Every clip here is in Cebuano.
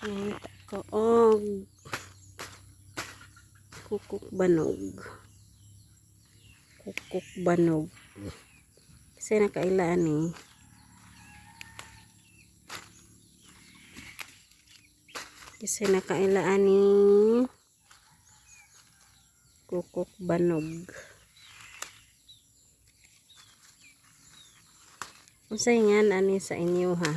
Nangita ko og kukok banog. Kukok banog. Kasi nakailaan eh. Kasi nakailaan ni kukok banog. Unsay nga ani sa inyo ha?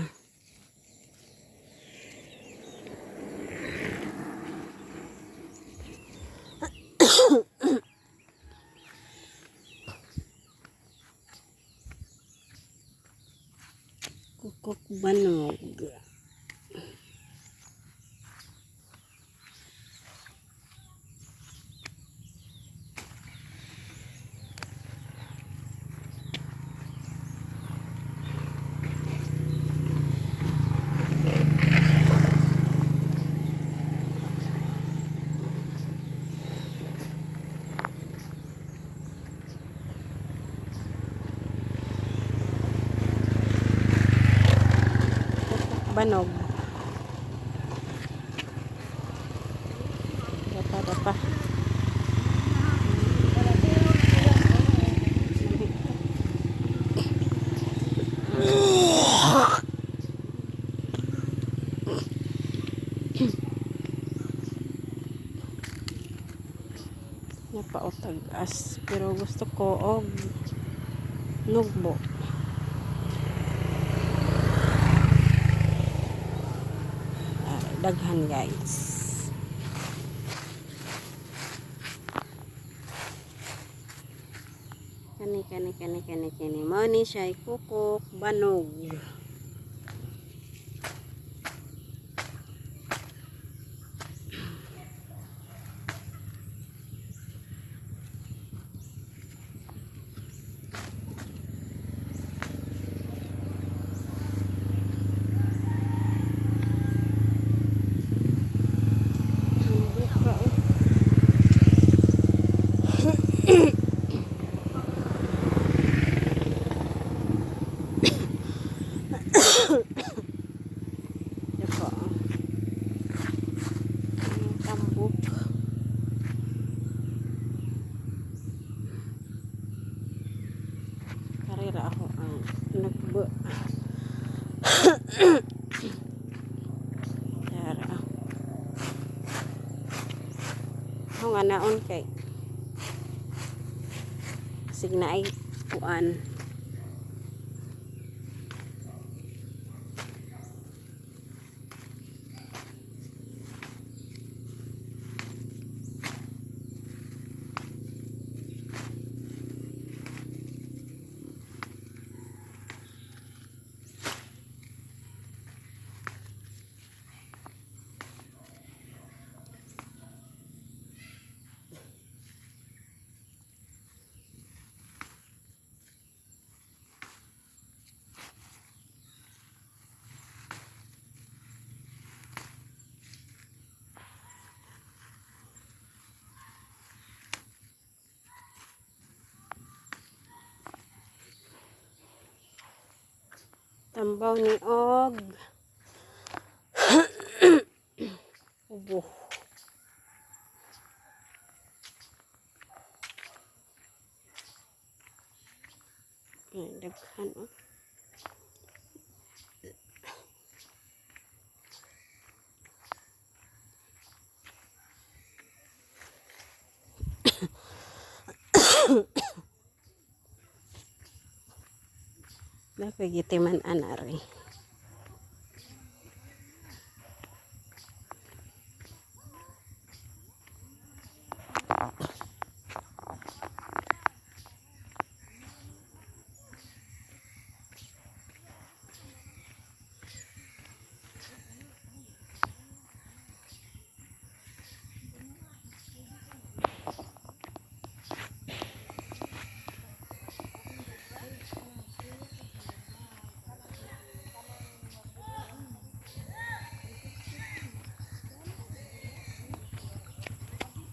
Kukok banog. Kukok banog. Dapa dapa. Napautag-as pero gusto ko og nugbo. Ah, daghan, guys. Kani kani kani kani kani. Mao ni siya kukok banog. Ang buka, oh. Dako. Ang tambok. Karera ako ang nagbo. Tara. Ako nga naon kay sig na ay kuan. Tambaw ni og ubo. Ay, daghan oh. Dapat gitiman anari.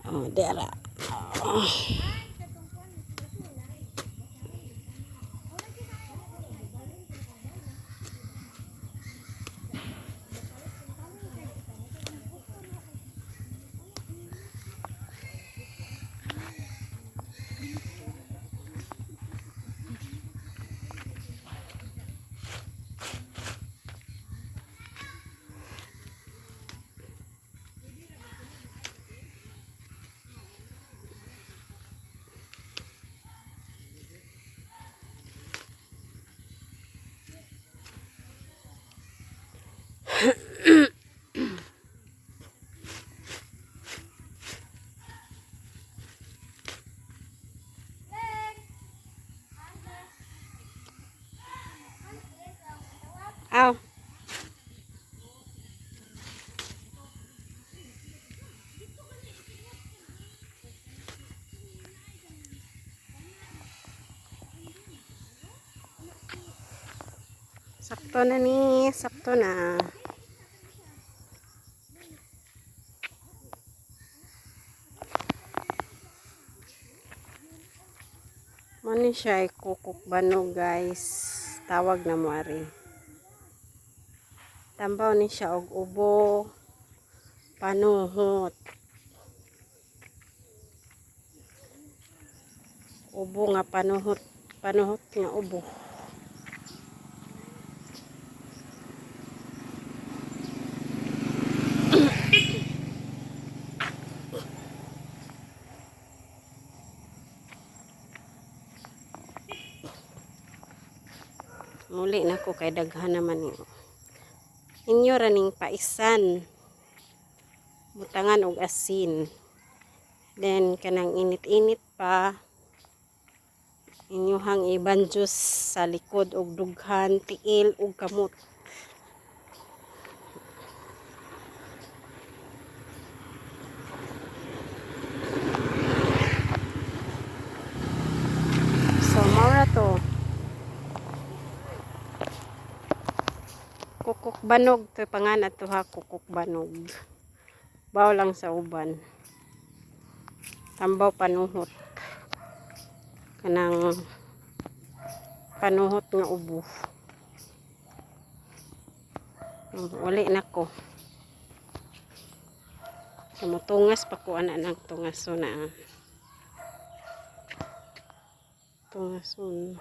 Oh, dera. Oh. Aw. Sakto na ni, sakto na. Mao ni siya ay kukok banog, guys. Tawag na mo ari. Tambaw ni siya og ubo, panuhot. Ubo nga panuhot, panuhot nga ubo. Muli na ko kay daghan naman ni. Inyo ra ning paisan. Butangan og asin. Then kanang init-init pa, inyuhang ibanjos sa likod og dughan, tiil ug kamot. So mao ra to. Kukok banog to panganad to ha, kukok banog. Baw lang sa uban. Tambaw panuhot. Kanang panuhot nga ubo. Uli na ko. Tumutungas pa ko ana ng tungason na. Tungason.